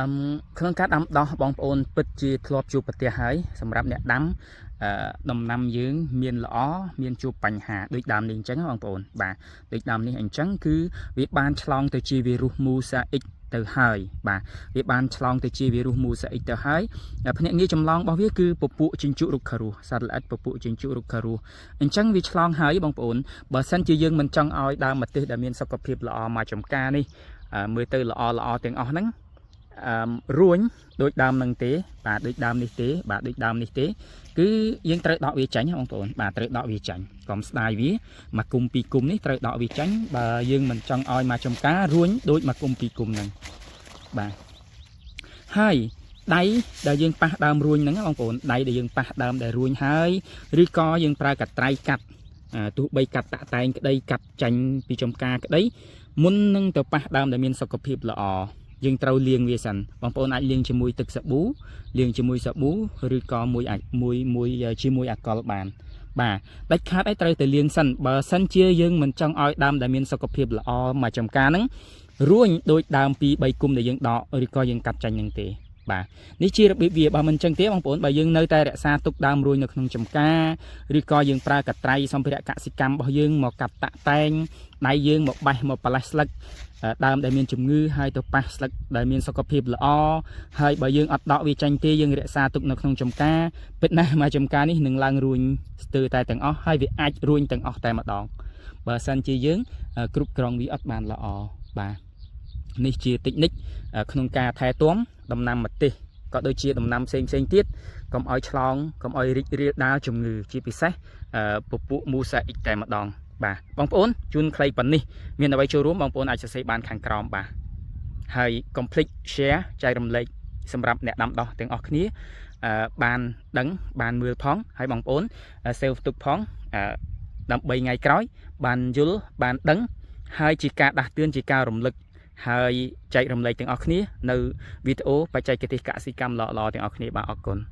អឹមក្នុងការដាំដោះបងប្អូនពិតជាធ្លាប់ជួបប្រទះហើយសម្រាប់អ្នកដាំអឺដំណាំយើងមានល្អមានជួបបញ្ហាដូចដើមនេះអញ្ចឹងបងប្អូនបាទដូចដើមនេះអញ្ចឹងគឺវាបានឆ្លងទៅជាវីរុសមូសាអ៊ិកទៅហើយបាទវាបានឆ្លងទៅជាវីរុសមូសាអ៊ិកទៅហើយភ្នាក់ងារចម្លងរបស់វាគឺពពួកជញ្ជុរុក្ខរសសត្វល្អិតពពួកជញ្ជុរុក្ខរសអញ្ចឹងវាឆ្លងហើយបងប្អូនបើសិនជាយើងមិនចង់ឲ្យដើមម្ទេសដែលមានសុខភាពល្អមកចំការនេះមើលទៅល្អល្អទាំងអស់ហ្នឹងអឺរួញដូចដើមនឹងទេបាទដូចដើមនេះទេបាទដូចដើមនេះទេគឺយើងត្រូវដកវាចាញ់បងប្អូនបាទត្រូវដកវាចាញ់កុំស្ដាយវាមួយគុំពីរគុំនេះត្រូវដកវាចាញ់បើយើងមិនចង់ឲ្យមកចំការរួញដូចមួយគុំពីរគុំហ្នឹងបាទហើយដៃដែលយើងប៉ះដើមរួញហ្នឹងបងប្អូនដៃដែលយើងប៉ះដើមដែលរួញហើយឬក៏យើងប្រើកត្រៃកាត់ទោះបីកាត់តាក់តែងក្តីកាត់ចាញ់ពីចំការក្តីមុននឹងទៅប៉ះដើមដែលមានសុខភាពល្អយើងត្រូវលាងវាសិនបងប្អូនអាចលាងជាមួយទឹកសាប៊ូលាងជាមួយសាប៊ូឬក៏មួយអាចមួយមួយជាមួយអាល់កុលបានបាទដាច់ខាតឲ្យត្រូវតែលាងសិនបើសិនជាយើងមិនចង់ឲ្យដើមដែលមានសុខភាពល្អមកចំការហ្នឹងរួញដូចដើម2 3គុំដែលយើងដកឬក៏យើងកាត់ចាញ់ហ្នឹងទេបាទនេះជារបៀបវាបើមិនចឹងទេបងប្អូនបើយើងនៅតែរក្សាទុកដើមរួញនៅក្នុងចំការឬក៏យើងប្រើកត្រៃសម្ភារៈកសិកម្មរបស់យើងមកកាត់តាក់តែងដៃយើងមកបេះមកប្រលេះស្លឹកដើមដែលមានជំងឺហើយទៅប៉ះស្លឹកដែលមានសុខភាពល្អហើយបើយើងអត់ដកវាចាញ់ទេយើងរក្សាទុកនៅក្នុងចំការពិតណាស់មកចំការនេះនឹងឡើងរួញស្ទើរតែទាំងអស់ហើយវាអាចរួញទាំងអស់តែម្ដងបើសិនជាយើងគ្រប់គ្រងវាអត់បានល្អបាទនេះជាតិចនិកក្នុងការថែទាំដំណាំម្ទេសក៏ដូចជាដំណាំផ្សេងផ្សេងទៀតកុំឲ្យឆ្លងកុំឲ្យរីករាលដាលជំងឺជាពិសេសពពួកមូសាអ៊ិកតែម្ដងបាទបងប្អូនជូនខ្លីប៉ុណ្នេះមានអ្វីចូលរួមបងប្អូនអាចសរសេរបានខាងក្រោមបាទហើយកុំភ្លេច share ចែករំលែកសម្រាប់អ្នកដាំដោះទាំងអស់គ្នាបានដឹងបានមើលផងហើយបងប្អូន save ទុកផងដើម្បីថ្ងៃក្រោយបានយល់បានដឹងហើយជាការដាស់តឿនជាការរំលឹកហើយចែករំលែកទាំងអស់គ្នានៅវីដេអូបច្ចេកទេសកសិកម្មល្អៗទាំងអស់គ្នាបាទអរគុណ។